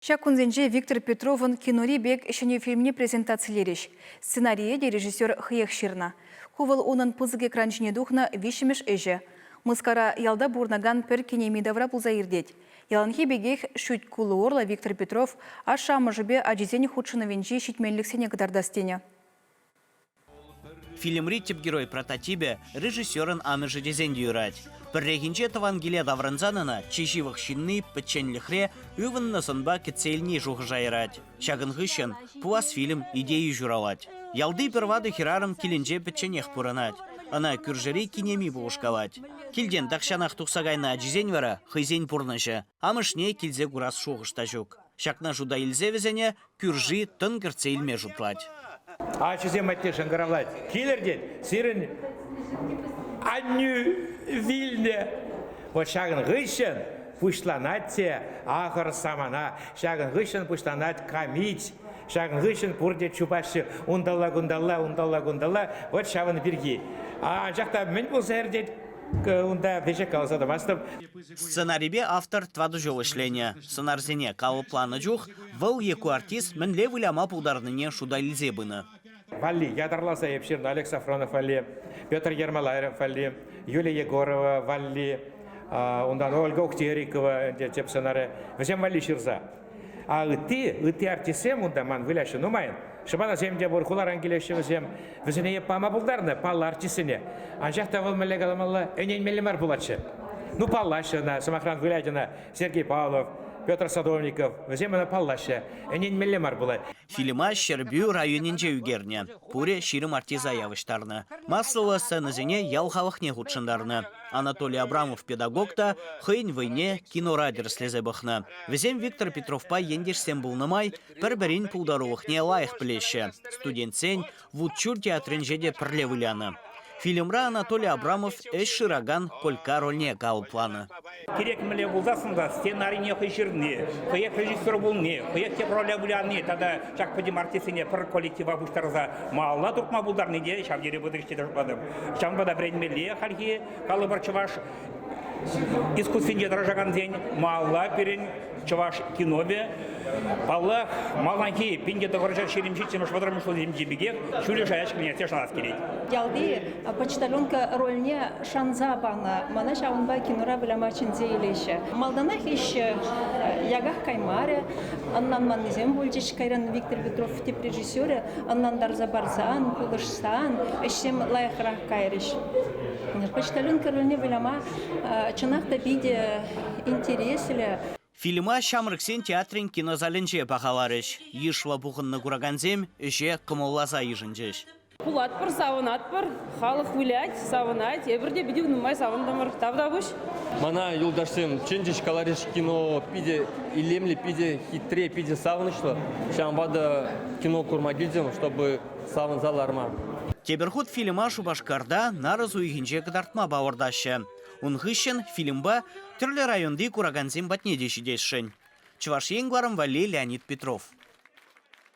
Ҫак кунсенче Виктор Петровӑн кинори пек ҫӗнӗ фильмне презентацилерӗҫ. Сценарие те режиссер хӑех ҫырнӑ. Ку вӑл унӑн пысӑк экран ҫине тухнӑ виҫҫӗмӗш ӗҫӗ. Мыскара ялта пурӑнакан пӗр кинеми тавра пулса иртет. Яланхи пекех шӳт кулӑ урлӑ Виктор Петров ашшӗ-амӑшӗпе ачисен хутшӑнӑвӗнчи ҫитменлӗхсене кӑтартас тенӗ. Фильмри тӗп герой прототипӗ режиссерӑн амӑшӗ тесен те юрать. Пӗррехинче тӑван киле таврӑнсан ӑна чи ҫывӑх ҫынни пӗчченлӗхре ывӑннӑ сӑнпа кӗтсе илни шухӑша ярать. Ҫакӑн хыҫҫӑн пулас фильм идейи ҫуралать. Ялти пӗр ватӑ хӗрарӑм килӗнче пӗчченех пурӑнать. Ӑна кӳршӗри кинеми пулӑшкалать. Килтен тахҫанах тухса кайнӑ ачисен вара хӑйсен пурнӑҫӗ. Амӑшне килсе курас шухӑш та ҫук. Ҫакна шута илсе вӗсене кӳрши тӑн кӗртсе илме шутлать. Ачисем патне шӑнкӑравлать. Килӗр тет, сирӗн аннӳ вилнӗ. Вот ҫакӑн хыҫҫӑн пуҫланать те ахӑр самана. Ҫакӑн хыҫҫӑн пуҫланать камит. Ҫакӑн хыҫҫӑн пурте чупаҫҫӗ унталла-кунталла, унталла-кунталла. Вот ҫавӑн пирки. Анчах та мӗн пулса иртет, унта веҫех каласа тӑмастӑп. Сценарипе автор тӑватӑ ҫул ӗҫленӗ. Сӑнарсене калӑпланӑ чух вӑл е ку артист мӗнле выляма пултарнине шута илсе пынӑ. Валли ятарласа эп ҫырнӑ Олег Сафронов валли, Петр Ермолаев валли, Юлия Егорова валли, унтан Ольга Ухтерикова ӗнтӗ тӗп сӑнарӗ. Вӗсем валли ҫырса. А ытти, ытти артистсем унта ман выляҫҫӗ нумайӑн. Шӑпанасем те пур, хуларан килеҫҫӗ вӗсем. Вӗсене эп пама пултарнӑ, паллӑ артистсене. Анчах та вӑл мӗнле каламалла, ӗненмелле мар пулатчӗ. Ну, паллаҫҫӗ ӑна, сӑмахран, вылять ӑна Сергей Павлов, Петр Садовников. Вӗсем ӑна паллаҫҫӗ. Ӗненмелле мар пулать. Фильма Ҫӗрпӳ районӗнче ӳкернӗ. Пурӗ 20 артиста явӑҫтарнӑ. Массӑллӑ сценӑсене ял халӑхне хутшӑнтарнӑ. Анатолий Абрамов педагог та хӑйӗн вӑйне кинора тӗрӗслесе пӑхнӑ. Вӗсем Виктор Петровпа ентешсем пулнӑ май пӗр-пӗрин пултарулӑхне лайӑх пӗлеҫҫӗ. Студентсен Вутчуль театрӗнче те пӗрле вылянӑ. Фильмра Анатолий Абрамов ӗҫ шыракан Колька рольне калӑпланӑ. Кирек мӗнле пулсассӑн та сценарине хӑй ҫырни, хӑех режиссер пулни, хӑех тӗп роле выляни тата ҫак пӗтӗм артистсене пӗр коллектива пуҫтарса малалла туртма пултарни те ҫав тери пысӑк ӗҫ тесе шутлатӑп. Ҫавӑнпа та вӗренмелле хальхи, калӑпӑр, чӑваш искусствинче тӑрӑшакансен малалла пирӗн чӑваш киновӗ, паллах, малтанхи 1927 вӑтӑрмӗш ҫулсенчи пекех ҫӳллӗ шая ҫӗкленессе шанас килет. Ялти почтальонка рольне шанса панӑ. Мана ҫавӑнпа кинора выляма чӗнсе илеҫҫӗ. Малтанах ӗҫ яках каймарӗ, ӑнланманнисем пулчӗҫ. Кайран Виктор Петров тӗп режиссерӗ ӑнлантарса парсан, пулӑшсан ӗҫсем лайӑхрах кайрӗҫ. Почтальонка рольне выляма чӑнах та питӗ интереслӗ. Фильма Ҫамрӑксен театрӗн кинозалӗнче пахаларӗҫ. Йышлӑ пухӑннӑ куракансем ӗҫе кӑмӑлласа йышӑнчӗҫ. Пулатпӑр, савӑнатпӑр, халӑх вылять, савӑнать. Эпир те питӗ нумай савӑнтӑмӑр. Тавтапуҫ. Мана юлташсем чӗнчӗҫ, каларӗҫ, кино питӗ илемлӗ, питӗ хитре, питӗ савӑнӑҫлӑ. Ҫавӑнпа та кино курма килтӗм, чтобы савӑнса ларма. Тепӗр хут фильма Шупашкарта нарӑс уйӑхӗнче кӑтартма палӑртаҫҫӗ. Ун хыҫҫӑн фильмпа тӗрлӗ районти куракансем патне те ҫитесшӗн. Чӑваш Ен кӑларӑм валли Леонид Петров.